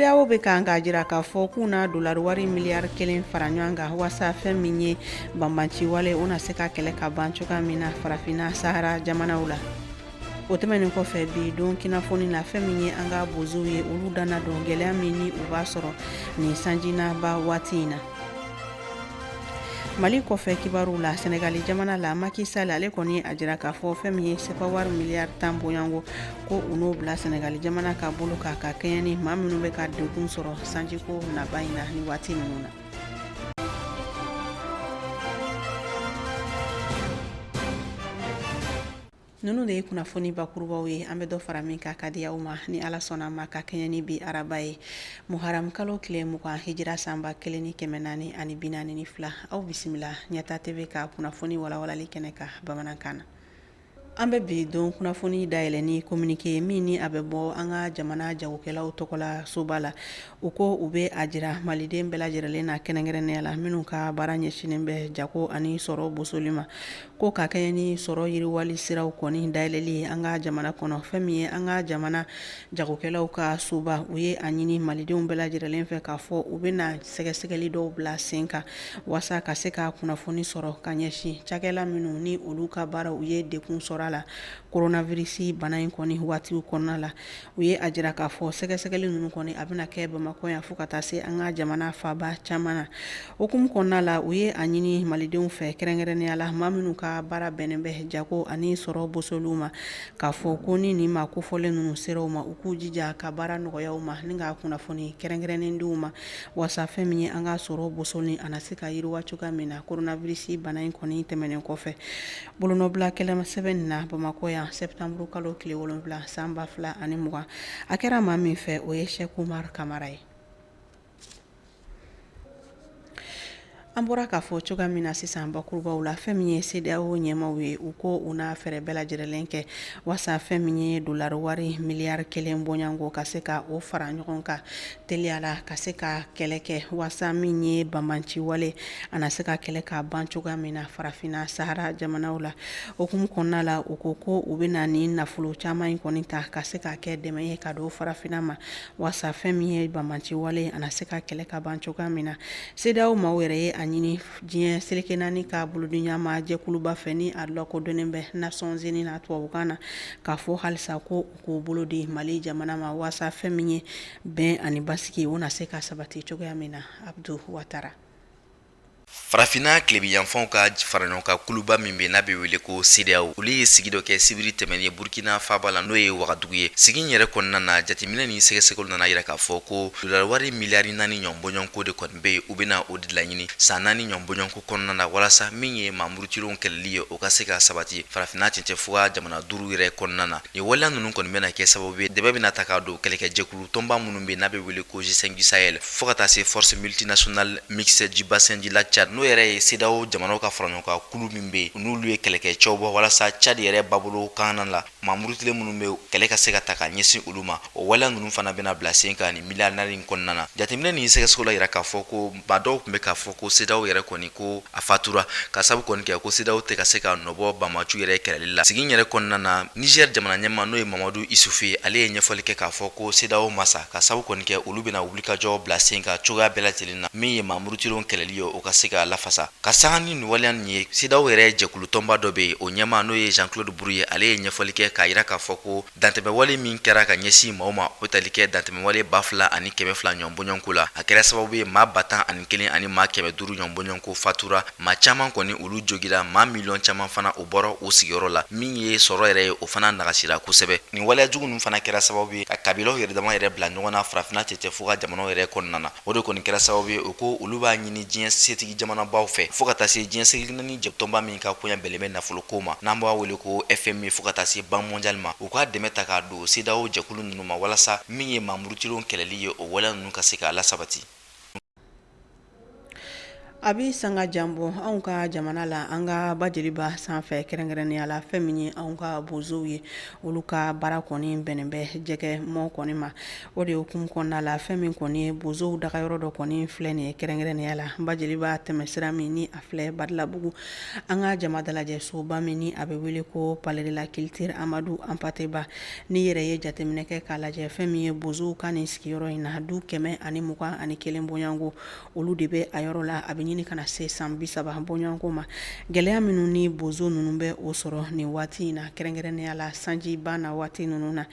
CEDEAO bɛ kan k'a jira k'a fɔ k'u na dolari wari miliyari 1 fara ɲɔgɔn kan waasa fɛn min ye banbanci wale, o na se ka kɛlɛ ka ban cogoya min na Farafinna Sahara jamanaw la. O tɛmɛnen kɔfɛ, bi don kunnafoni na, fɛn min ye an ka bozow ye, olu dana don gɛlɛya min ni u b'a sɔrɔ nin sanjinaba waati in na. Mali kɔfɛ kibaruw la, Senegali jamana la, Macky Sall ale kɔni a jira k'a fɔ fɛn min ye sefa wari miliyari 10 bɔɲɔgɔnko, ko u n'o bila Senegali jamana ka bolo kan ka kɛɲɛ ni maa minnu bɛ ka degun sɔrɔ sanjiko naba in na ni waati ninnu na. Ninnu de ye kunnafoni bakurubaw ye, an bɛ dɔ fara min kan ka di aw ma ni Ala sɔnna ma, ka kɛɲɛ ni bi araba ye, muharam kalo tile 20, hijira san 1442. Aw bisimila Ɲɛta TV ka kunnafoni walawalali kɛnɛ kan bamanankan na. An bɛ bi don kunnafoni dayɛlɛ ni communiqué min ni a bɛ bɔ an ka jamana jagokɛlaw tɔgɔla soba la. U ko u bɛ a jira maliden bɛɛ lajɛlen na, kɛrɛnkɛrɛnnenya la minnu ka baara ɲɛsinnen bɛ jago ani sɔrɔ bosoli ma, ko ka kɛɲɛ ni sɔrɔ yiriwali siraw kɔni dayɛlɛli ye an ka jamana kɔnɔ, fɛn min ye an ka jamana jagokɛlaw ka soba, u ye a ɲini malidenw bɛɛ lajɛlen fɛ k'a fɔ u bɛna sɛgɛsɛgɛli dɔw bila sen kan waasa ka se ka kunnafoni sɔrɔ ka ɲɛsin cakɛla minnu ni olu ka baara u ye degun sɔrɔ a la coronavirus bana in kɔni waatiw kɔnɔna la. U ye a jira k'a fɔ sɛgɛsɛgɛli ninnu kɔni a bɛna kɛ Bamakɔ yan fo ka taa se an ka jamana faaba caman na. Hukumu kɔnɔna la, u ye a ɲini malidenw fɛ, kɛrɛnkɛrɛnnenya la maa minnu ka baara bɛnnen bɛ jago ani sɔrɔ bosoliw ma, k'a fɔ ko ni nin maa kofɔlen ninnu sera u ma, u k'u jija ka baara nɔgɔya u ma ni ka kunnafoni kɛrɛnkɛrɛnnen di u ma waasa fɛn min ye an ka sɔrɔ bosoli a na se ka yiriwa cogoya min na coronavirus bana in kɔni tɛmɛnen kɔfɛ. Bolonɔbila kɛlen sɛbɛn nin na Bamakɔ yan septembre kalo tile 7 san 2020, a kɛra maa min fɛ, o ye Cheick Oumar Camara ye. An bɔra k'a fɔ cogoya min na sisan bakurubaw la, fɛn min ye CEDEAO ɲɛmaaw ye, u ko u na fɛɛrɛ bɛɛ lajɛlen kɛ waasa fɛn min ye dolari wari miliyari 1 bɔɲɔgɔnko ka se ka o fara ɲɔgɔn kan teliya la, ka se ka kɛlɛ kɛ waasa min ye banbanci wale a na se ka kɛlɛ ka ban cogoya min na Farafinna Sahara jamanaw la. Hukumu kɔnɔna la, u ko ko u bɛna nin nafolo caman in kɔni ta ka se ka kɛ dɛmɛ ye ka don Farafinna ma waasa fɛn min ye banbanci wale a na se ka kɛlɛ ka ban cogoya min na. CEDEAO maaw yɛrɛ ye a ɲini diɲɛ seleke naani ka bolodiɲɔgɔnma jɛkuluba fɛ ni a lakodɔnnen bɛ Nations Unies na tubabukan na, k'a fɔ halisa ko u k'u bolo di Mali jamana ma waasa fɛn min ye bɛn ani basigi, o na se ka sabati cogoya min na. Abdu Watara. Farafinna tilebinyanfanw ka faraɲɔgɔnkan kuluba min bɛ n'a bɛ wele ko CEDEAO, olu ye sigi dɔ kɛ sibiri tɛmɛnen ye Burkina faaba la, n'o ye Wagadugu ye. Sigi in yɛrɛ kɔnɔna na, jateminɛ ni sɛgɛsɛgɛliw nana yira k'a fɔ ko dolari wari miliyari 4 ɲɔgɔn bɔɲɔgɔnko de kɔni bɛ yen, u bɛna o de laɲini san 4 ɲɔgɔn bɔɲɔgɔnko kɔnɔna na, walasa min ye maa murutilenw kɛlɛli ye, o ka se ka sabati Farafinna cɛncɛnfuga jamana 5 yɛrɛ kɔnɔna na. Nin waleya ninnu kɔni bɛna kɛ sababu ye, dɛmɛ bɛna ta ka don kɛlɛkɛjɛkulu tɔnba minnu bɛ n'a bɛ wele ko G5 du Sahel, fo ka taa se Force multinationale mixte du bassin du lac Tchad, n'o yɛrɛ ye CEDEAO jamanaw ka faraɲɔgɔnkan kulu min bɛ yen, n'olu ye kɛlɛkɛcɛw bɔ walasa Tchad yɛrɛ babolo kan la, maa murutilen minnu bɛ kɛlɛ ka se ka ta ka ɲɛsin olu ma. O waleya ninnu fana bɛna bila sen kan nin miliyari 4 in kɔnɔna na. Jateminɛ ni sɛgɛsɛgɛliw y'a yira k'a fɔ ko maa dɔw tun bɛ k'a fɔ ko CEDEAO yɛrɛ kɔni ko a fatura, ka sabu kɔni kɛ ko CEDEAO tɛ ka se ka nɔbɔ banbaanciw yɛrɛ kɛlɛli la. Sigi yɛrɛ kɔnɔna na, Niger jamana ɲɛmaa, n'o ye Mamadu Isufu ye, ale ye ɲɛfɔli kɛ k'a fɔ ko CEDEAO ma sa, ka sabu kɔni kɛ olu bɛna wulikajɔ bila sen kan cogoya bɛɛ lajɛlen na, min ye maa murutilenw kɛlɛli ye, o ka se ka lafasa. Ka sanga ni nin waleya nin ye, CEDEAO yɛrɛ jɛkulu tɔnba dɔ bɛ yen, o ɲɛmaa, n'o ye Jean Claude Brou ye, ale ye ɲɛfɔli kɛ k'a yira k'a fɔ ko dantɛmɛwale min kɛra ka ɲɛsin maaw ma, o tali kɛ dantɛmɛwale 2100 ɲɔgɔn bɔɲɔgɔnko la, a kɛra sababu ye maa 11,000 ani maa 500 ɲɔgɔn bɔɲɔgɔnko fatura, maa caman kɔni olu jogira, maa miliyɔn caman fana o bɔra u sigiyɔrɔ la, min ye sɔrɔ yɛrɛ ye, o fana nagasira kosɛbɛ. Nin waleya jugu ninnu fana kɛra sababu ye ka kabilaw yɛrɛ dama yɛrɛ bila ɲɔgɔn na Farafinna cɛncɛnfuga jamanaw yɛrɛ kɔnɔna na. O de kɔni kɛra sababu ye, u ko olu b'a ɲini diɲɛ setigi jamanabaw fɛ, fo ka taa se diɲɛ seleke naani tɔnba min ka koɲɛ bɛnnen bɛ nafolo ko ma, n'an b'a wele ko FMI, fo ka taa se Banque mondiale ma, u k'a dɛmɛ ta k'a don CEDEAO jɛkulu ninnu ma, walasa min ye maa murutilenw kɛlɛli ye, o waleya ninnu ka se k'a lasabati. A bɛ sanga jan bɔ anw ka jamana la, an ka ba joliba sanfɛ, kɛrɛnkɛrɛnnenya la fɛn min ye anw ka bozow ye, olu ka baara kɔni bɛnnen bɛ jɛgɛ mɔ kɔni ma. O de hukumu kɔnɔna la, fɛn min kɔni ye bozow dagayɔrɔ dɔ kɔni filɛ nin ye, kɛrɛnkɛrɛnnenya la ba joliba tɛmɛsira min ni a filɛ Badalabugu, an ka jama dalajɛ soba min ni a bɛ wele ko Palais de la Culture Amadu Anpate Ba. N'i yɛrɛ ye jateminɛ kɛ k'a lajɛ, fɛn min ye bozow ka nin sigiyɔrɔ in na, du 121 bɔɲɔgɔnko olu de bɛ a yɔrɔ la. A bɛ ɲini ka na se san 30 bɔɲɔgɔnko ma. Gɛlɛya minnu ni bozo ninnu bɛ o sɔrɔ nin waati in na, kɛrɛnkɛrɛnnenya la sanjiba na waati ninnu na,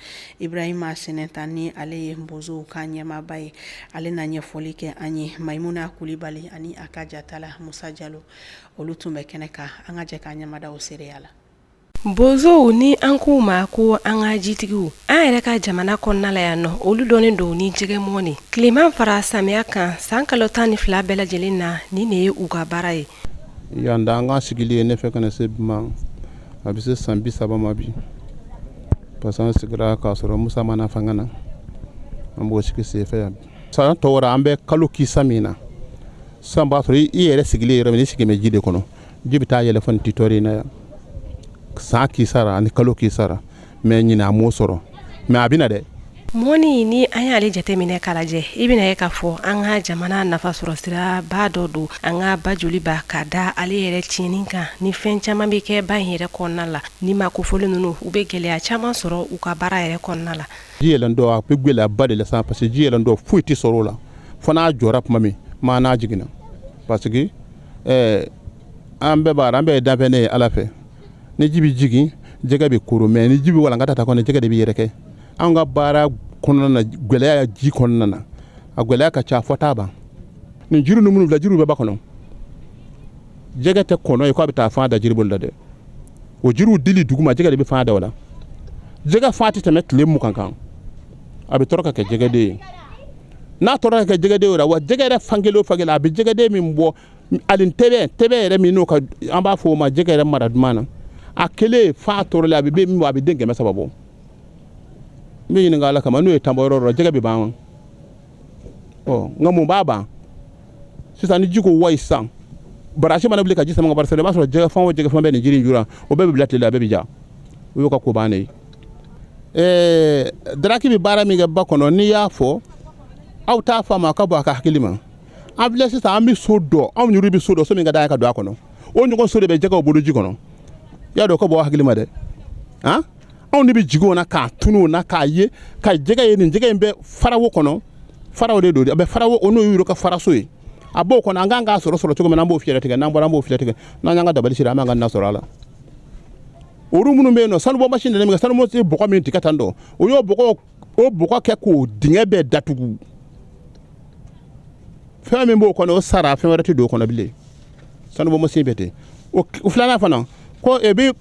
Ibrahima Sinɛnta ni ale ye bozow ka ɲɛmaaba ye, ale na ɲɛfɔli kɛ an ye. Mayimuna Kulibali ani a ka jatala Musa Jalo, olu tun bɛ kɛnɛ kan. An ka jɛ k'an ɲɛmada o seereya la. Bozow ni an k'u ma ko an ka jitigiw, an yɛrɛ ka jamana kɔnɔna la yan nɔ, olu dɔnnen don ni jɛgɛ mɔni tileman fara samiya kan, san kalo 12 bɛɛ lajɛlen na. Nin de ye u ka baara ye. Yan da an ka sigili ye ne fɛ ka na se bi ma, a bɛ se san 30 ma bi, parce que an sigira k'a sɔrɔ Musa ma na fanga na. An b'o sigi senfɛ yan. San tɔw an bɛ kalo kisa min na, san b'a sɔrɔ i yɛrɛ sigilen yɔrɔ min, i sigilen bɛ ji de kɔnɔ. Ji bɛ taa yɛlɛ fo nin titɔri in na yan san kisa ra ani kalo kisa ra, mais ɲinan a m'o sɔrɔ, mais a bɛ na dɛ. Mɔni ni an y'ale jateminɛ k'a lajɛ, i bɛna ye k'a fɔ an ka jamana nafa sɔrɔ siraba dɔ don an ka ba joliba, ka da ale yɛrɛ tiɲɛni kan ni fɛn caman bɛ kɛ ba in yɛrɛ kɔnɔna la. Ni maa kofɔlen ninnu, u bɛ gɛlɛya caman sɔrɔ u ka baara yɛrɛ kɔnɔna la. Ji yɛlɛntɔ, a bɛ gɛlɛyaba de lase, parce que ji yɛlɛntɔ, foyi tɛ sɔrɔ o la fo n'a jɔra tuma min maa n'a jiginna, parce que an bɛɛ b'a an bɛɛ ye danfɛn ye Ala fɛ. Ni ji bɛ jigin, jɛgɛ bɛ koro, mais ni ji bɛ walankata ta kɔni, jɛgɛ de bɛ yɛrɛkɛ. An ka baara kɔnɔna na, gɛlɛya ji kɔnɔna na, a gɛlɛya ka ca fɔ t'a ban. Nin jiri ninnu minnu filɛ, jiriw bɛ ba kɔnɔ. Jɛgɛ tɛ kɔnɔ ye k'a bɛ taa fan da jiri bolo la dɛ. O jiriw dili duguma, jɛgɛ de bɛ fan da o la. Jɛgɛ fan tɛ tɛmɛ tile 20 kan, a bɛ tɔrɔ ka kɛ jɛgɛden ye. N'a tɔrɔ ka kɛ jɛgɛden ye, wa jɛgɛ yɛrɛ fan kelen o fan kelen, a bɛ jɛgɛden min bɔ, ani tɛbɛn yɛrɛ min n'o ka, an b'a fɔ o ma jɛgɛ yɛrɛ mara duman na, a kelen fa tɔrɔlen, a bɛ min bɔ, a bɛ den 300 bɔ. N bɛ ɲininka Ala kama, n'o ye tan bɔ yɔrɔ o yɔrɔ, jɛgɛ bɛ ban wa? Ɔ, nka mun b'a ban sisan? Ni ji ko wayi sisan, barasi mana wuli ka ji sama ka bɔ, i b'a sɔrɔ jɛgɛ fan o jɛgɛ fan bɛ nin jiri in ju la, o bɛɛ bɛ bila tile la, a bɛɛ bɛ ja. O y'o ka ko bannen ye. Daraki bɛ baara min kɛ ba kɔnɔ, n'i y'a fɔ aw t'a faamu, a ka bɔ a ka hakili ma. An filɛ sisan, an bɛ so dɔ, anw yɛrɛ bɛ so dɔ, so min ka d'an ye ka don a kɔnɔ, o ɲɔgɔn so de bɛ jɛgɛw bolo ji kɔnɔ. I y'a dɔn, ka bɔ hakili ma dɛ. Han, anw de bɛ jigin o na k'a tunu o na, k'a ye ka jɛgɛ ye. Nin jɛgɛ in bɛ farawo kɔnɔ, farawo de don, a bɛ farawo o, n'o y'u ka faraso ye, a b'o kɔnɔ. An kan k'a sɔrɔ cogo min na, an b'o fiyɛ tigɛ. N'an bɔra, an b'o fiyɛ tigɛ. N'an y'an ka dabali siri, an b'an ka na sɔrɔ a la. Olu minnu bɛ yen nɔ, sanubɔ masin nana min kɛ, sanubɔ bɔgɔ min tigɛ tan dɔ, o y'o bɔgɔ, o bɔgɔ kɛ k'o dingɛ bɛɛ datugu. Fɛn min b'o kɔnɔ, o sara, fɛn wɛrɛ tɛ don o kɔnɔ bilen. Sanubɔ masin bɛ ten. O filanan fana ko e bɛ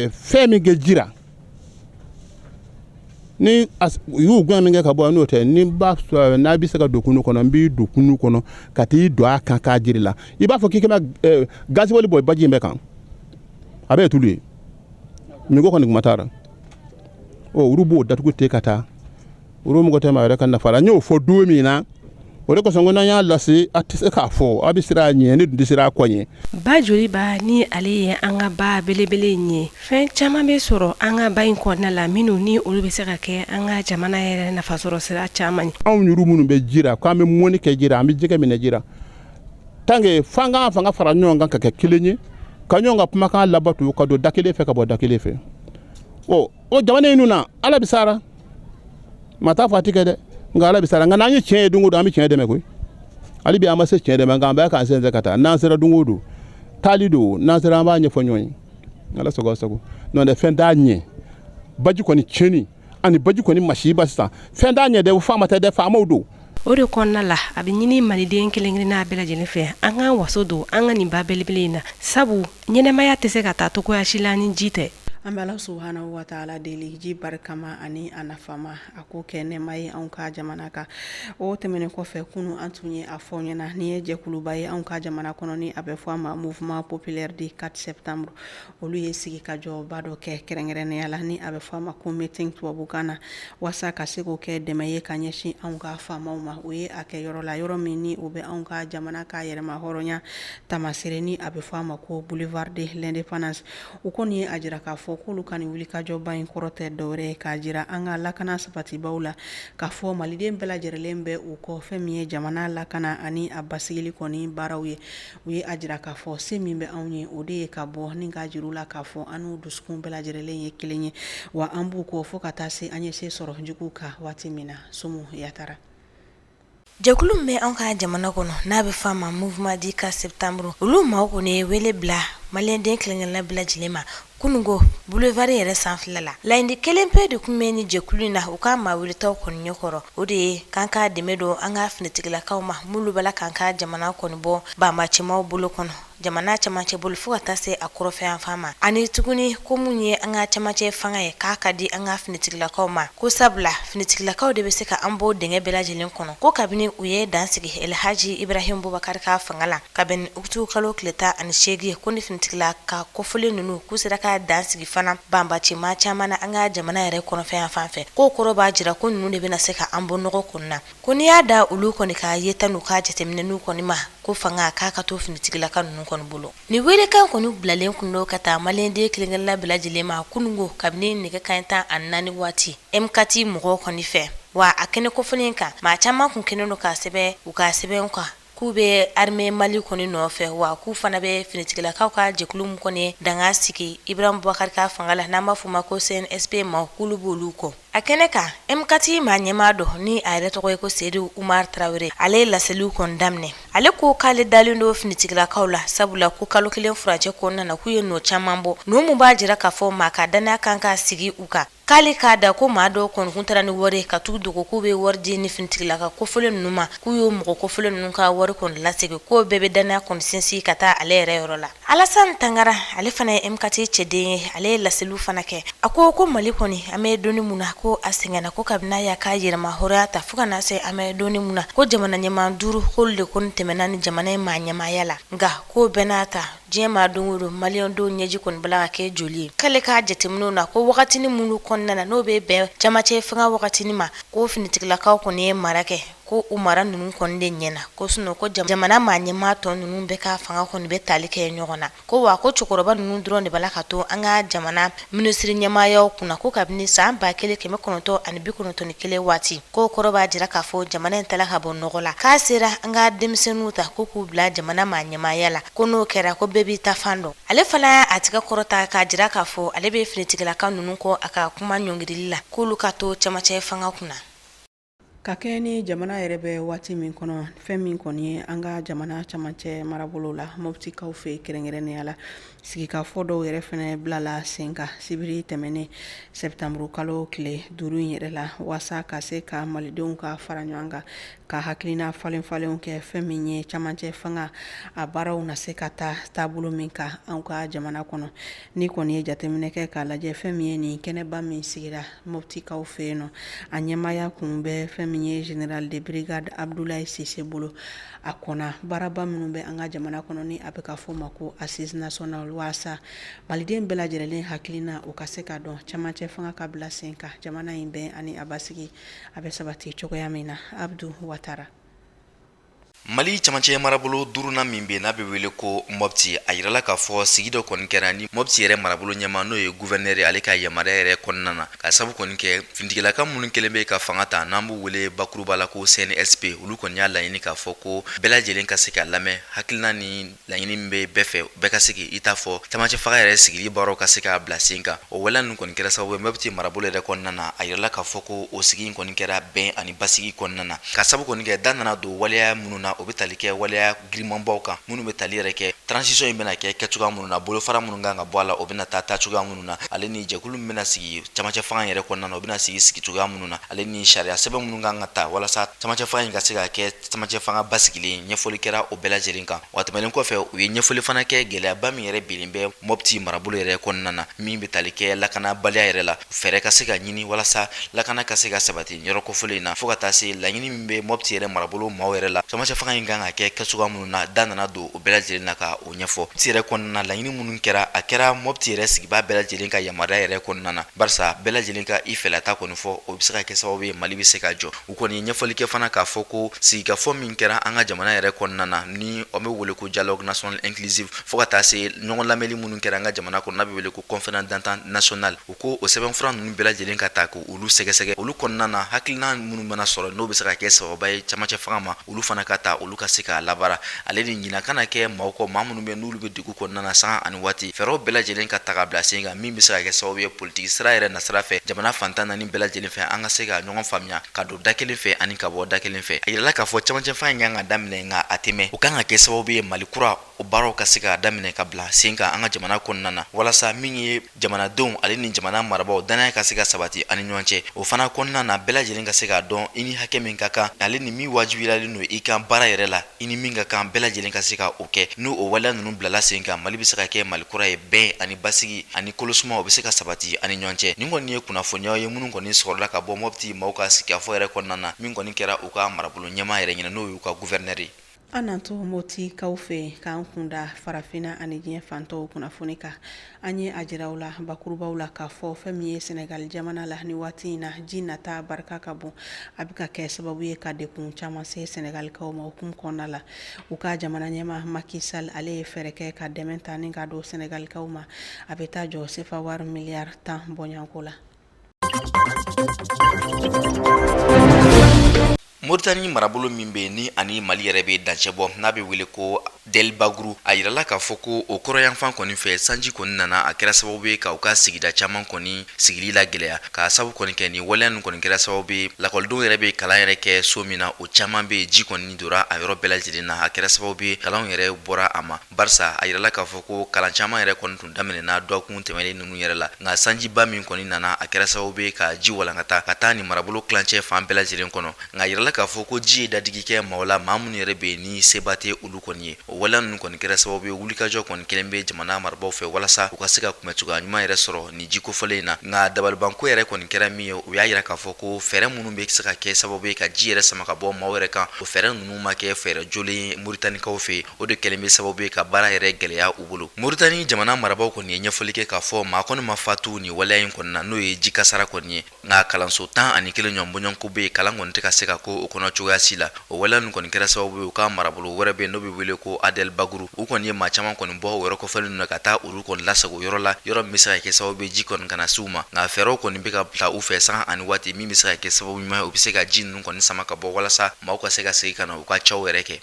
fɛn min kɛ ji la, ni u y'u gɛn min kɛ ka bɔ, n'o tɛ, ni ba n'a bɛ se ka don kunun kɔnɔ, n b'i don kunun kɔnɔ ka t'i don a kan k'a jiri la, i b'a fɔ k'i kɛ gaziwali bɔ baji in bɛɛ kan, a bɛ ye tulu ye. Minko kɔni kuma t'a la. Ɔ, olu b'o datugu ten ka taa. Olu mɔgɔ tɛ maa yɛrɛ ka nafa la. N y'o fɔ don min na, o de kosɔn ko n'an y'a lase, a tɛ se k'a fɔ a bɛ siran a ɲɛ, ne dun tɛ siran a kɔ ɲɛ. Ba joliba ni ale ye an ka ba belebele in ye, fɛn caman bɛ sɔrɔ an ka ba in kɔnɔna la minnu ni olu bɛ se ka kɛ an ka jamana yɛrɛ nafasɔrɔ sira caman ye. Anw yɛrɛ minnu bɛ ji la, k'an bɛ mɔni kɛ ji la, an bɛ jɛgɛ minɛ ji la, tant que f'an k'an fanga fara ɲɔgɔn kan ka kɛ kelen ye, ka ɲɔgɔn ka kumakan labato, ka don da kelen fɛ, ka bɔ da kelen fɛ. Ɔ, o jamana in na, Ala bɛ sara, maa t'a fɔ a tɛ kɛ dɛ, nka Ala bɛ sara. Nka n'an ye tiɲɛ ye don o don, an bɛ tiɲɛ dɛmɛ koyi. Hali bi an ma se tiɲɛ dɛmɛ, nka an bɛ k'an sɛnsɛn ka taa. N'an sera don o don, taali don, n'an sera, an b'a ɲɛfɔ ɲɔgɔn ye. Ala sago sago. N'o tɛ, fɛn t'a ɲɛ. Baji kɔni tiɲɛni ani baji kɔni masiba sisan, fɛn t'a ɲɛ dɛ. Faama tɛ dɛ, faamaw don. O de kɔnɔna la, a bɛ ɲini maliden kelen-kelenna bɛɛ lajɛlen fɛ, an k'an waso don an ka nin ba belebele in na, sabu ɲɛnɛmaya tɛ se ka taa cogoya si la ni ji tɛ. An bɛ Ala subahanahu wa taala deli ji barikama ani a nafama a k'o kɛ nɛɛma ye anw ka jamana kan. O tɛmɛnen kɔfɛ, kunun an tun ye a fɔ aw ɲɛna nin ye jɛkuluba ye anw ka jamana kɔnɔ ni a bɛ fɔ a ma Mouvement populaire du 4 septembre. Olu ye sigikajɔba dɔ kɛ kɛrɛnkɛrɛnnenya la ni a bɛ fɔ a ma ko meeting tubabukan na, waasa ka se k'o kɛ dɛmɛ ye ka ɲɛsin anw ka faamaw ma. U ye a kɛ yɔrɔ la, yɔrɔ min ni o bɛ anw ka jamana ka yɛrɛmahɔrɔnya taamasere ni a bɛ fɔ a ma ko boulevard de l'indépendance. U kɔni ye a jira k'a fɔ k'olu ka nin wulikajɔba in kɔrɔ tɛ dɔwɛrɛ ye k'a jira an ka lakana sabatibaw la k'a fɔ maliden bɛɛ lajɛlen bɛ u kɔ fɛn min ye jamana lakana ani a basigili kɔni baaraw ye. U ye a jira k'a fɔ se min bɛ anw ye, o de ye ka bɔ ni k'a jira u la k'a fɔ an n'u dusukun bɛɛ lajɛlen ye kelen ye, wa an b'u kɔ fo ka taa se an ye se sɔrɔ juguw kan waati min na. Somu Yatara. Jɛkulu min bɛ anw ka jamana kɔnɔ n'a bɛ fɔ a ma Mouvement du 4 septembre, olu maaw kɔni ye wele bila maliyɛnden kelen-kelenna bɛɛ lajɛlen ma kununko boulevard yɛrɛ sanfɛla la. Laɲini kelen pe de tun bɛ ni jɛkulu in na u ka maa weletaw kɔni ɲɛkɔrɔ, o de ye k'an ka dɛmɛ don an ka finitigilakaw ma minnu b'a la k'an ka jamana kɔni bɔ banbaancimaw bolo kɔnɔ jamana camancɛ bolo fo ka taa se a kɔrɔnfɛ yanfan ma. Ani tuguni ko mun ye an ka camancɛ fanga ye k'a ka di an ka finitigilakaw ma, ko sabula finitigilakaw de bɛ se ka an bɔ dingɛ bɛɛ lajɛlen kɔnɔ. Ko kabini u ye dan sigi Elhaji Ibrahim Bubakari ka fanga la ka bɛn ni uti kalo tile 18 ye, ko ni finitigilaka kofɔlen ninnu k'u sera ka dan sigi fana banbaancimaa caman na an ka jamana yɛrɛ kɔrɔnfɛ yanfan fɛ, k'o kɔrɔ b'a jira ko ninnu de bɛna se ka an bɔ nɔgɔ kɔnɔna na. Ko n'i y'a da olu kɔni ka yeta n'u ka jateminɛniw kɔni ma, ko fanga k'a ka to finitigilaka ninnu kɔni bolo. Nin welekan kɔni bilalen kun don ka taa maliyɛnden kelen-kelenna bɛɛ lajɛlen ma kununko kabini nɛgɛ kanɲɛ 14 waati M4 mɔgɔw kɔni fɛ. Wa a kɛnɛ kofɔlen kan, maa caman kun kɛlen don k'a sɛbɛn u ka sɛbɛnw kan k'u bɛ armée Mali kɔni nɔfɛ, wa k'u fana bɛ finitigilakaw ka jɛkulu min kɔni ye danga sigi Ibrahim Boubacar ka fanga la n'an b'a fɔ o ma ko CNSP maaw, k'olu b'olu kɔ. A kɛnɛ kan, M4 maa ɲɛmaa dɔ ni a yɛrɛ tɔgɔ ye ko Seydou Oumar Traoré, ale ye laseliw kɔni daminɛ. Ale ko k'ale dalen don finitigilakaw la, sabula ko kalo kelen furancɛ kɔnɔna na k'u ye nɔ caman bɔ, nɔ mun b'a jira k'a fɔ maa ka dannaya kan ka sigi u kan. K'ale k'a da ko maa dɔw kɔni kun taara ni wari ye ka t'u dogo k'u bɛ wari di ni finitigilaka kofɔlen ninnu ma, k'u y'o mɔgɔ kofɔlen ninnu ka wari kɔni lasegin, k'o bɛɛ bɛ dannaya kɔni sinsin ka taa ale yɛrɛ yɔrɔ la. Alassane Tangara, ale fana ye M4 cɛden ye, ale ye laseliw fana kɛ. A ko ko Mali kɔni, an bɛ donni mun na, ko a sɛgɛnna, ko kabini a y'a ka yɛrɛmahɔrɔnya ta fo ka na se an bɛ donni mun na, ko jamana ɲɛmaa duuru k'olu de kɔni tɛmɛna ni jamana in maa ɲɛmaaya la. Nka k'o bɛɛ n'a ta, diɲɛ maa don o don maliyɛndenw ɲɛji kɔni b'a la ka kɛ joli ye. K'ale ka jateminɛw na, ko wagatinin minnu kɔnɔna na n'o bɛ bɛn camancɛ fanga wagatinin ma, ko finitigilakaw kɔni ye mara kɛ, ko u mara ninnu kɔni de ɲɛna, ko sinon ko jamana maa ɲɛmaa tɔ ninnu bɛɛ ka fanga kɔni bɛ tali kɛ ɲɔgɔn na, ko wa ko cɛkɔrɔba ninnu dɔrɔn de b'a la ka to an ka jamana minisiri ɲɛmaayaw kunna, ko kabini san 1991 waati, k'o kɔrɔ b'a jira k'a fɔ jamana in tala ka bɔ nɔgɔ la, k'a sera an ka denmisɛnninw ta ko k'u bila jamana maa ɲɛmaaya la, ko n'o kɛra ko bɛɛ b'i ta fan dɔn. Ale fana y'a tigɛ kɔrɔta k'a jira k'a fɔ ale bɛ finitigilaka ninnu kɔ a ka kuma ɲɔngirili la, k'olu ka to camancɛ fanga kunna. Ka kɛɲɛ ni jamana yɛrɛ bɛ waati min kɔnɔ, fɛn min kɔni ye an ka jamana camancɛ marabolo la, Moptikaw fɛ kɛrɛnkɛrɛnnenya la, sigikafɔ dɔw yɛrɛ fana bilala sen kan sibiri tɛmɛnen sɛtanburu kalo tile 5 in yɛrɛ la, waasa ka se ka malidenw ka fara ɲɔgɔn kan ka hakilina falen falenw kɛ fɛn min ye camancɛ fanga a baaraw na se ka taa taabolo min kan an ka jamana kɔnɔ. Ni kɔni ye jateminɛ kɛ k'a lajɛ, fɛn min ye nin kɛnɛba min sigira Moptikaw fɛ yen nɔ, a ɲɛmaaya kun bɛ fɛn min ye général de brigade Abdoulaye Cissé bolo. A kɔnna baaraba minnu bɛ an ka jamana kɔnɔ ni a bɛ ka fɔ o ma ko assise nationale, waasa maliden bɛɛ lajɛlen hakilina o ka se ka dɔn, camancɛ fanga ka bila sen kan, jamana in bɛn ani a basigi a bɛ sabati cogoya min na. Abdou Ouattara. Mali camancɛ marabolo duurunan min bɛ n'a bɛ wele ko Mopti, a yirala k'a fɔ sigi dɔ kɔni kɛra ni Mopti yɛrɛ marabolo ɲɛmaa n'o ye gouverneur ye, ale ka yamaruya yɛrɛ kɔnɔna na, ka sabu kɔni kɛ finitigilaka minnu kɛlen bɛ ka fanga ta n'an b'u wele bakuruba la ko CNSP, olu kɔni y'a laɲini k'a fɔ ko bɛɛ lajɛlen ka se ka lamɛn, hakilina ni laɲini min bɛ bɛɛ fɛ, bɛɛ ka se k'i ta fɔ, camancɛ fanga yɛrɛ sigili baaraw ka se ka bila sen kan. O waleya ninnu kɔni kɛra sababu ye Mopti marabolo yɛrɛ kɔnɔna na, a yirala k'a fɔ ko o sigi in kɔni kɛra bɛn ani basigi kɔnɔna na, ka sabu kɔni kɛ da nana don waleya minnu na. na, o bɛ tali kɛ waleya girimanbaw kan minnu bɛ tali yɛrɛ kɛ transition in bɛna kɛ kɛcogoya minnu na, bolofara minnu kan ka bɔ a la, o bɛna taa taa cogoya minnu na, ale ni jɛkulu min bɛna sigi camancɛ fanga yɛrɛ kɔnɔna na, o bɛna sigi sigi cogoya minnu na, ale ni sariya sɛbɛn minnu kan ka ta walasa camancɛ fanga in ka se ka kɛ camancɛ fanga basigilen. Ɲɛfɔli kɛra o bɛɛ lajɛlen kan. Wa tɛmɛnen kɔfɛ, u ye ɲɛfɔli fana kɛ gɛlɛyaba min yɛrɛ bilen bɛ Mɔpti marabolo yɛrɛ kɔnɔna na, min bɛ tali kɛ lakanabaliya yɛrɛ la. Fɛɛrɛ ka se ka ɲini walasa lakana ka se ka sabati yɔrɔ kofɔlen in na, fo ka taa se laɲini min bɛ Mɔpti yɛrɛ marabolo maaw yɛrɛ la, camancɛ fanga in kan ka kɛ kɛcogoya minnu na. Da nana don o bɛɛ lajɛlen na ka o ɲɛfɔ. Mɔpti yɛrɛ kɔnɔna na, laɲini minnu kɛra, a kɛra Mɔpti yɛrɛ sigibaa bɛɛ lajɛlen ka yamaruya yɛrɛ kɔnɔna na, barisa bɛɛ lajɛlen ka i fɛlata kɔni fɔ, o bɛ se ka kɛ sababu ye Mali bɛ se ka jɔ. U kɔni ye ɲɛfɔli kɛ fana k'a fɔ ko sigikafɔ min kɛra an ka jamana yɛrɛ kɔnɔna na, ni o bɛ wele ko dialogue national inclusif, fo ka taa se ɲɔgɔn lamɛnli minnu kɛra an ka jamana kɔnɔ, n'a bɛ wele ko conférence d'entente nationale, u ko o sɛbɛnfura ninnu bɛɛ lajɛlen ka ta k'olu sɛgɛsɛgɛ. Olu kɔnɔna na, hakilina minnu mana sɔrɔ, n'o bɛ se ka kɛ sababa ye camancɛ fanga ma, olu fana ka ta, olu ka se k'a labaara. Ale ni ɲina kana kɛ maaw kɔ, maa minnu bɛ n'olu bɛ degun kɔnɔna na sanga ani waati. Fɛɛrɛw bɛɛ lajɛlen ka ta ka bila sen kan min bɛ se ka kɛ sababu ye politiki sira yɛrɛ nasira fɛ, jamana fan 14 bɛɛ lajɛlen fɛ, an ka se ka ɲɔgɔn faamuya ka don da kelen fɛ ani ka bɔ da kelen fɛ. A yirala k'a fɔ camancɛ fanga in kan ka daminɛ, nka a tɛ mɛn. O kan ka kɛ sababu ye Mali kura o baaraw ka se ka daminɛ ka bila sen kan an ka jamana kɔnɔna na, walasa min ye jamanadenw ale ni jamana marabaaw dannaya ka se ka sabati ani ɲɔgɔn cɛ. O fana kɔnɔna na, bɛɛ lajɛlen ka se k'a dɔn i ni hakɛ min ka kan, ale ni min wajibiyalen don i kan baara yɛrɛ la, i ni min ka kan, bɛɛ lajɛlen ka se ka o kɛ. N'o o waleya ninnu bilala sen kan, Mali bɛ se ka kɛ Mali kura ye, bɛn ani basigi ani kolosuma, o bɛ se ka sabati ani ɲɔgɔn cɛ. Nin kɔni ye kunnafoniyaw ye minnu kɔni sɔrɔla ka bɔ Mɔpti maaw ka sigikafɔ yɛrɛ kɔnɔna na, min kɔni kɛra u ka marabolo ɲɛmaa yɛrɛ ɲɛna, n'o y'u ka gouverneur ye. An n'an to Mɔptikaw fɛ k'an kunda farafinna ani diɲɛ fantɔw kunnafoni kan. An ye a jira aw la bakurubaw la k'a fɔ fɛn min ye Senegali jamana la ni waati in na, ji nata barika ka bon, a bɛ ka kɛ sababu ye ka degun caman se Senegalikaw ma. O hukumu kɔnɔna la, u ka jamana ɲɛmaa Macky Sall, ale ye fɛɛrɛ kɛ ka dɛmɛ ta ni ka don Senegalikaw ma. A bɛ taa jɔ sefa wari miliyari 10 bɔɲɔgɔnko la. Moritani marabolo min bɛ ni ani Mali yɛrɛ bɛ dancɛ bɔ, n'a bɛ wele ko Delbaguru, a yirala k'a fɔ ko o kɔrɔyanfan kɔni fɛ, sanji kɔni nana, a kɛra sababu ye ka u ka sigida caman kɔni sigili lagɛlɛya, k'a sabu kɔni kɛ ni waleya ninnu kɔni kɛra sababu ye lakɔlidenw yɛrɛ bɛ kalan yɛrɛ kɛ so min na, o caman bɛ yen, ji kɔni donna a yɔrɔ bɛɛ lajɛlen na. A kɛra sababu ye kalanw yɛrɛ bɔra a ma, barisa a yirala k'a fɔ ko kalan caman yɛrɛ kɔni tun daminɛna dɔgɔkun tɛmɛnen ninnu yɛrɛ la, nka sanjiba min kɔni nana, a kɛra sababu ye ka ji walankata ka taa nin marabolo tilancɛ fan bɛɛ lajɛlen kɔnɔ. Nka a yirala k'a fɔ ko ji ye dadigi kɛ maaw la, maa minnu yɛrɛ bɛ yen ni seba tɛ olu kɔni ye. O waleya ninnu kɔni kɛra sababu ye wulikajɔ kɔni kɛlen bɛ jamana marabaaw fɛ walasa u ka se ka kunbɛcogoya ɲuman yɛrɛ sɔrɔ nin ji kofɔlen in na. Nka dabalibanko yɛrɛ kɔni kɛra min ye, u y'a yira k'a fɔ ko fɛɛrɛ minnu bɛ se ka kɛ sababu ye ka ji yɛrɛ sama ka bɔ maaw yɛrɛ kan, o fɛɛrɛ ninnu ma kɛ fɛɛrɛ jolen ye Moritanikaw fɛ yen. O de kɛlen bɛ sababu ye ka baara yɛrɛ gɛlɛya u bolo. Moritani jamana marabaaw kɔni ye ɲɛfɔli kɛ k'a fɔ maa kɔni ma fatu nin waleya in kɔni na, n'o ye ji kasara kɔni ye. Nka kalanso 11 ɲɔgɔn bɔɲɔgɔnko bɛ yen, kalan kɔni tɛ ka se ka kɛ o kɔnɔ cogoya si la. O waleya ninnu kɔni kɛra sababu ye u ka marabolo wɛrɛ bɛ yen, n'o bɛ wele ko Adel Baguru, u kɔni ye maa caman kɔni bɔ o yɔrɔ kofɔlen ninnu na ka taa olu kɔni lasago yɔrɔ la, yɔrɔ min bɛ se ka kɛ sababu ye ji kɔni kana se u ma. Nka fɛɛrɛw kɔni bɛ ka bila u fɛ sanga ani waati min bɛ se ka kɛ sababu ɲuman ye u bɛ se ka ji ninnu kɔni sama ka bɔ walasa maaw ka se ka segin ka na u ka caw yɛrɛ kɛ.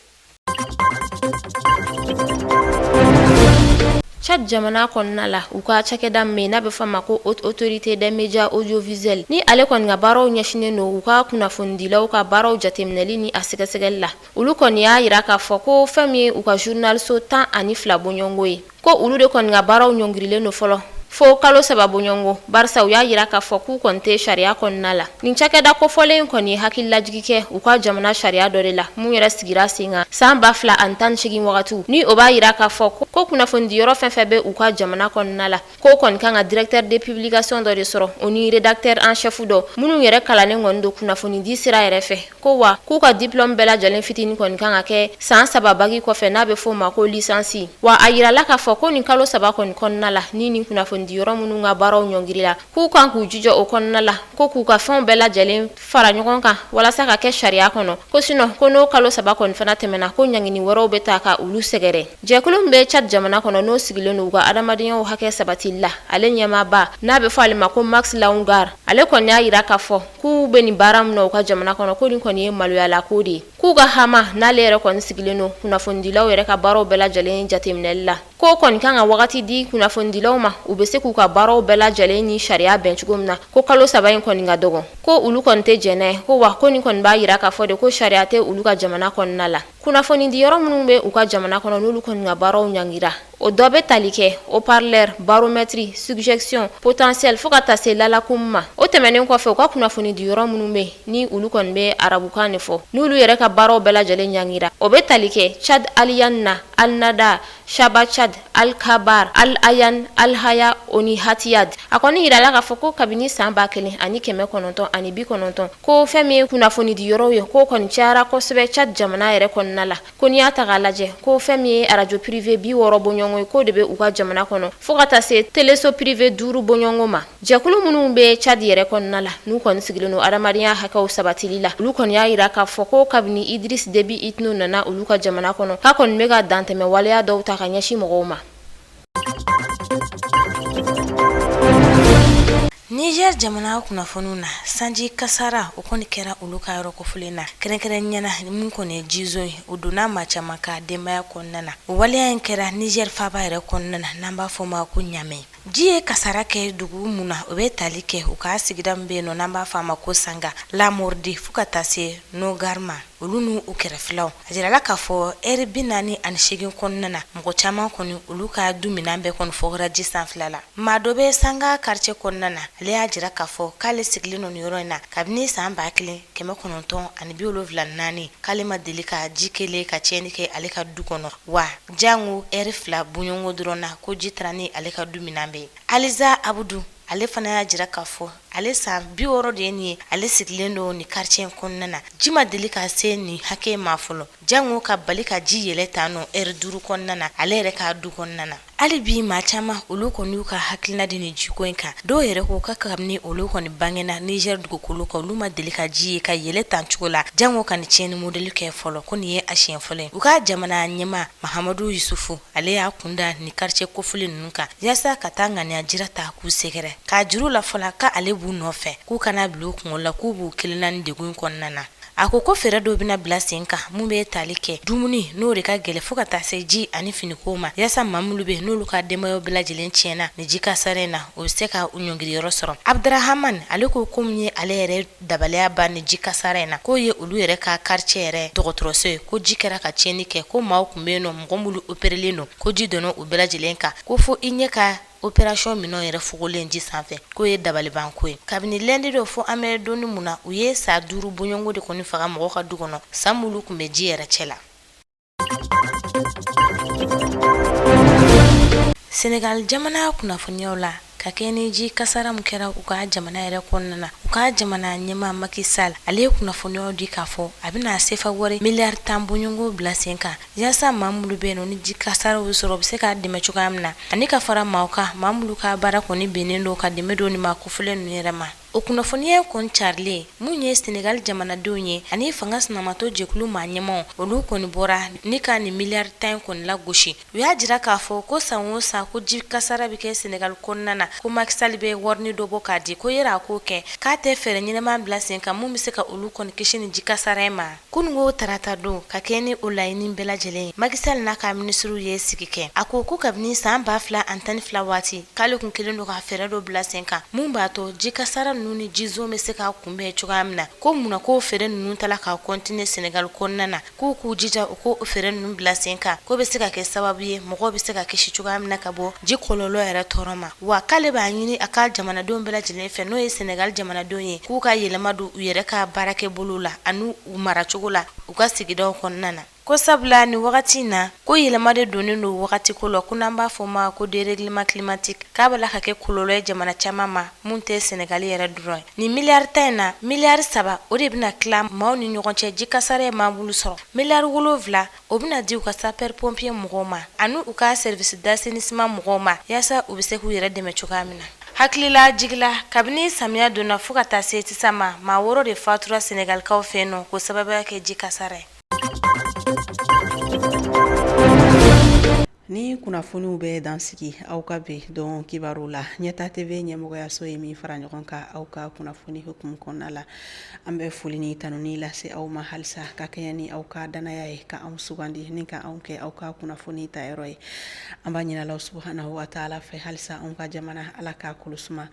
Tchad jamana kɔnɔna la, u ka cakɛda min n'a bɛ f'a ma ko Haute Autorité des médias audiovisuels, ni ale kɔni ka baaraw ɲɛsinnen don u ka kunnafonidilaw ka baaraw jateminɛli ni a sɛgɛsɛgɛli la, olu kɔni y'a jira k'a fɔ ko fɛn min ye u ka journal so 12 bɔɲɔgɔnko ye, ko olu de kɔni ka baaraw ɲɔngirilen don fɔlɔ fo kalo 3 bɔɲɔgɔnko, barisa u y'a jira k'a fɔ k'u kɔni tɛ sariya kɔnɔna la. Nin cakɛda kofɔlen in kɔni ye hakililajigi kɛ u ka jamana sariya dɔ de la mun yɛrɛ sigira sen kan san 2018 wagatiw, ni o b'a jira k'a fɔ ko kunnafonidiyɔrɔ fɛn fɛn bɛ u ka jamana kɔnɔna la, k'o kɔni kan ka directeur de publication dɔ de sɔrɔ, o ni rédacteur en chef dɔ minnu yɛrɛ kalannen kɔni don kunnafonidi sira yɛrɛ fɛ, ko wa k'u ka diplôme bɛɛ lajɛlen fitinin kɔni kan ka kɛ san 3 baki kɔfɛ, n'a bɛ f'o ma ko licence. Wa a yirala k'a fɔ ko nin kalo 3 kɔni kɔnɔna la, ni nin kunnafonidiyɔrɔ minnu ka baaraw ɲɔngirila, k'u kan k'u jija o kɔnɔna la, ko k'u ka fɛnw bɛɛ lajɛlen fara ɲɔgɔn kan walasa ka kɛ sariya kɔnɔ, ko sinon ko n'o kalo 3 kɔni fana tɛmɛna, ko ɲangini wɛrɛw bɛ ta ka olu sɛgɛrɛ. Jɛkulu min bɛ Tchad jamana kɔnɔ, n'o sigilen don u ka adamadenyaw hakɛ sabatili la, ale ɲɛmaaba n'a bɛ fɔ ale ma ko Max Lohougar, ale kɔni y'a jira k'a fɔ k'u bɛ nin baara min na u ka jamana kɔnɔ, ko nin kɔni ye maloyala ko de ye, k'u ka hama n'ale yɛrɛ kɔni sigilen don kunnafonidilaw yɛrɛ ka baaraw bɛɛ lajɛlen jateminɛli la, k'o kɔni kan ka wagati di kunnafonidilaw ma, u bɛ se k'u ka baaraw bɛɛ lajɛlen ni sariya bɛn cogo min na, ko kalo 3 in kɔni ka dɔgɔn, ko olu kɔni tɛ jɛn n'a ye, ko wa ko nin kɔni b'a jira k'a fɔ de ko sariya tɛ olu ka jamana kɔnɔna la. Kunnafonidiyɔrɔ minnu bɛ u ka jamana kɔnɔ, n'olu kɔni ka baaraw ɲangira, o dɔ bɛ tali kɛ Haut-Parleur, Baromètre, Suggestion, Potentiel, fo ka taa se Lalakoum ma. O tɛmɛnen kɔfɛ, u ka kunnafonidiyɔrɔ minnu bɛ, ni olu kɔni bɛ arabukan de fɔ, n'olu yɛrɛ ka baaraw bɛɛ lajɛlen ɲangira, o bɛ tali kɛ Tchad Aliyanna, Alnada, Shaba Tchad, Al-Khabar, Al-Ayan, Al-Haya, o ni Hatiyad. A kɔni yirala k'a fɔ ko kabini san 1990, ko fɛn min ye kunnafonidiyɔrɔw ye, k'o kɔni cayara kosɛbɛ Tchad jamana yɛrɛ kɔnɔna la. Ko n'i y'a ta k'a lajɛ, ko fɛn min ye arajo privé 60 bɔɲɔgɔnko ye, k'o de bɛ u ka jamana kɔnɔ, fo ka taa se teleso privé 5 bɔɲɔgɔnko ma. Jɛkulu minnu bɛ Tchad yɛrɛ kɔnɔna la, n'u kɔni sigilen don adamadenya hakɛw sabatili la, olu kɔni y'a jira k'a fɔ ko kabini Idriss Déby Itno nana olu ka jamana kɔnɔ, k'a kɔni bɛ ka dantɛmɛ waleya dɔw ta ka ɲɛsin mɔgɔw ma. Niger jamana kunnafoniw na, sanji kasara o kɔni kɛra olu ka yɔrɔ kofɔlen na, kɛrɛnkɛrɛnnenya na min kɔni ye jizon ye, o donna maa caman ka denbaya kɔnɔna na. O waleya in kɛra Niger faaba yɛrɛ kɔnɔna na, n'an b'a fɔ o ma ko Ɲamɛ. Ji ye kasara kɛ dugu mun na, o bɛ tali kɛ u ka sigida min bɛ yen nɔ, n'an b'a fɔ a ma ko Sanga Lamordi, fo ka taa se Nogare ma, olu n'u kɛrɛfɛlaw. A jirala k'a fɔ ɛri 48 kɔnɔna na, mɔgɔ caman kɔni olu ka du minɛn bɛɛ kɔni fɔgɔra ji sanfɛla la. Maa dɔ bɛ Sanga quartier kɔnɔna na, ale y'a jira k'a fɔ k'ale sigilen don nin yɔrɔ in na kabini san 1974, k'ale ma deli ka ji kelen ka tiɲɛni kɛ ale ka du kɔnɔ wa jango ɛri 2 bɔɲɔgɔnko dɔrɔn na ko ji taara ni ale ka du minɛn bɛɛ ye. Aliza Abudu, ale fana y'a jira k'a fɔ ale san 60 de ye nin ye, ale sigilen don nin quartier in kɔnɔna na, ji ma deli ka se nin hakɛ ma fɔlɔ, jango ka bali ka ji yɛlɛ tan nɔ ɛri 5 kɔnɔna na ale yɛrɛ ka du kɔnɔna na. Hali bi maa caman olu kɔni y'u ka hakilina di nin jiko in kan. Dɔw yɛrɛ ko ka kabini olu kɔni bangena Niger dugukolo kan, olu ma deli ka ji ye ka yɛlɛ tan cogo la, jango ka nin tiɲɛni modɛli kɛ fɔlɔ, ko nin ye a siɲɛ fɔlɔ ye. U ka jamana ɲɛmaa Mahamadu Yusufu, ale y'a kunda nin quartier kofɔlen ninnu kan yaasa ka taa ŋaniya jira ta k'u sɛgɛrɛ, k'a jir'u la fɔlɔ k'ale b'u nɔfɛ, k'u kana bila u kunkolo la k'u b'u kelen na nin degun in kɔnɔna na. A ko ko fɛɛrɛ dɔw bɛna bila sen kan mun bɛ tali kɛ dumuni n'o de ka gɛlɛn, fo ka taa se ji ani finiko ma, yaasa maa minnu bɛ n'olu ka denbayaw bɛɛ lajɛlen tiɲɛna ni ji kasara in na, o bɛ se ka u ɲɔngiri yɔrɔ sɔrɔ. Abdurahaman, ale ko ko min ye ale yɛrɛ dabaliya ban ni ji kasara in na, k'o ye olu yɛrɛ ka quartier yɛrɛ dɔgɔtɔrɔso ye, ko ji kɛra ka tiɲɛni kɛ, ko maaw tun bɛ yen nɔ, mɔgɔ minnu opérelen don, ko ji donna u bɛɛ lajɛlen kan, ko fo i ɲɛ ka opération minɛnw yɛrɛ fogolen ji sanfɛ, k'o ye dabalibanko ye. Kabini lundi don fo an bɛ don min na, u ye sa 5 bɔɲɔgɔnko de kɔni faga mɔgɔ ka du kɔnɔ, sa minnu tun bɛ ji yɛrɛ cɛ la. Senegal jamana kunnafoniyaw la, ka kɛ ni ji kasara min kɛra u ka jamana yɛrɛ kɔnɔna na, u ka jamana ɲɛmaa Macky Sall, ale ye kunnafoniyaw di k'a fɔ a bɛna sefa wari miliyari 10 bɔɲɔgɔnko bila sen kan, yaasa maa minnu bɛ yen nɔ ni ji kasaraw sɔrɔ, u bɛ se k'a dɛmɛ cogoya min na, ani ka fara maaw kan, maa minnu ka baara kɔni bɛnnen don ka dɛmɛ don nin maa kofɔlen ninnu yɛrɛ ma. O kunnafoniya kɔni carilen, mun ye Senegal jamanadenw ye ani fanga sinamatɔ jɛkulu maa ɲɛmaaw, olu kɔni bɔra ni ka nin miliyari 10 kɔni lagosi. U y'a jira k'a fɔ ko san o san ko ji kasara bɛ kɛ Senegal kɔnɔna na, ko Macky Sall bɛ warini dɔ bɔ k'a di, ko yɛrɛ a k'o kɛ k'a tɛ fɛɛrɛ ɲɛnama bila sen kan mun bɛ se ka olu kɔni kisi nin ji kasara in ma. Kununko tarata don, ka kɛ ni o laɲini bɛɛ lajɛlen ye, Macky Sall n'a ka minisiriw ye sigi kɛ. A ko ko kabini san 2012 waati, k'ale kun kelen don ka fɛɛrɛ dɔ bila sen kan mun b'a to ji kasara ninnu ni jizon bɛ se ka kunbɛn cogoya min na, ko munna k'o fɛɛrɛ ninnu tala ka continuer Senegal kɔnɔna na, k'u k'u jija u k'o fɛɛrɛ ninnu bila sen kan, k'o bɛ se ka kɛ sababu ye mɔgɔw bɛ se ka kisi cogoya min na ka bɔ ji kɔlɔlɔ yɛrɛ tɔɔrɔ ma. Wa k'ale b'a ɲini a ka jamanadenw bɛɛ lajɛlen fɛ, n'o ye Senegal jamanadenw ye, k'u ka yɛlɛma don u yɛrɛ ka baarakɛ bolo la ani u maracogo la u ka sigidaw kɔnɔna na, ko sabula nin wagati in na, ko yɛlɛma de donnen don wagati ko la, ko n'an b'a fɔ ma ko dérèglement climatique, k'a b'a la ka kɛ kɔlɔlɔ ye jamana caman ma mun tɛ Senegal yɛrɛ dɔrɔn ye. Nin miliyari 10 in na, miliyari 3 o de bɛna tila maaw ni ɲɔgɔn cɛ ji kasara ye maa minnu sɔrɔ, miliyari 7 o bɛna di u ka sapeur pompier mɔgɔw ma ani u ka service d'assainissement mɔgɔw ma, yaasa u bɛ se k'u yɛrɛ dɛmɛ cogoya min na. Hakilila jigila, kabini samiya donna fo ka taa se sisan ma, maa 6 de fatura Senegalikaw fɛ yen nɔ k'o sababuya kɛ ji kasara ye. Ni kunnafoniw bɛ dan sigi aw ka bi don kibaru la, Ɲɛta TV ɲɛmɔgɔyaso ye min fara ɲɔgɔn kan aw ka kunnafoni hukumu kɔnɔna la, an bɛ foli ni tanuni lase aw ma halisa ka kɛɲɛ ni aw ka dannaya ye ka anw sugandi ni ka anw kɛ aw ka kunnafoni tayɔrɔ ye. An b'a ɲini Alahu subahanahu wa taala fɛ halisa anw ka jamana, Ala k'a kolo suma.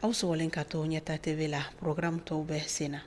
Aw sɔgɔlen ka to Ɲɛta TV la, programme tɔw bɛ sen na.